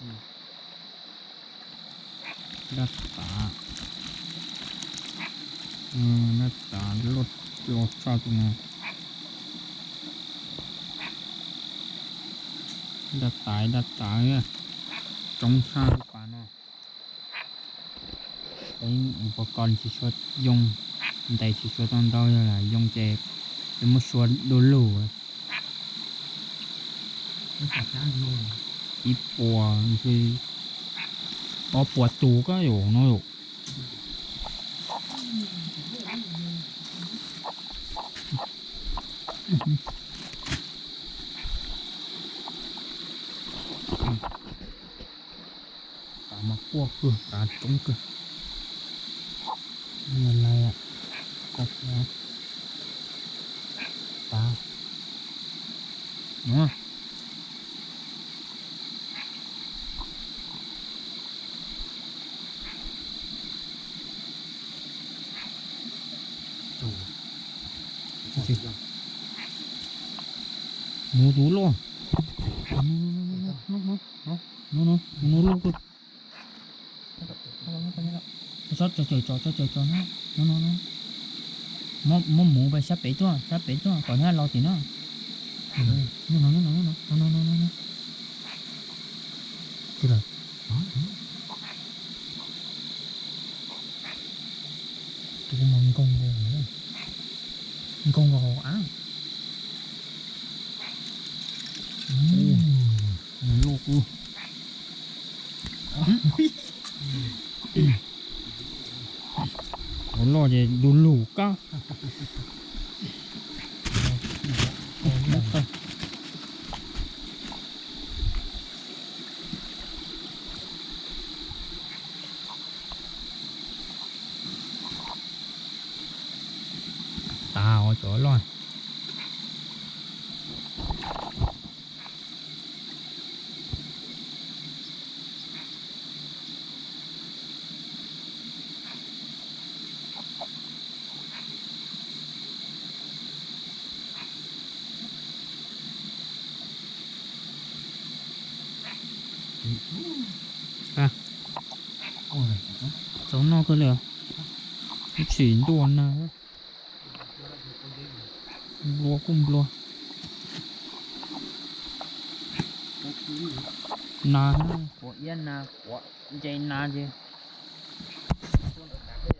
Dab tav, dab tav loj tshaj tus no. Dab tav, dab tav, coob tshaj li pas no. Peb mus pov ko tsis tshua yoo, ntes tsis tshua tau ntau, yog lam yoo ces peb muab sua du lug. Ib puas, ob puas tus koj yuav no yom. Tav mas quaj kawg, tav coob kawg. Tav no. Nuv tus loj. Nuv, nuv, nuv loj kawg. Tso, tso, tso, tso, tso, no, no, no. Muab, muab mus pem sab pem tuaj, sab pem tuaj kom neb los tim no. No, no, no, no, no, no, no, no, no. Tus lawm. Tus kuv mas nkoog nkaus, nkoog nkaus hauv av. Loj kuj. Ua loj ces du lug kab. Tav os cov loj. Txaus noj kawg li os. Tsis ntuj na. Nplua kuj nplua. Nas, quav iab nas, quav nce nas ces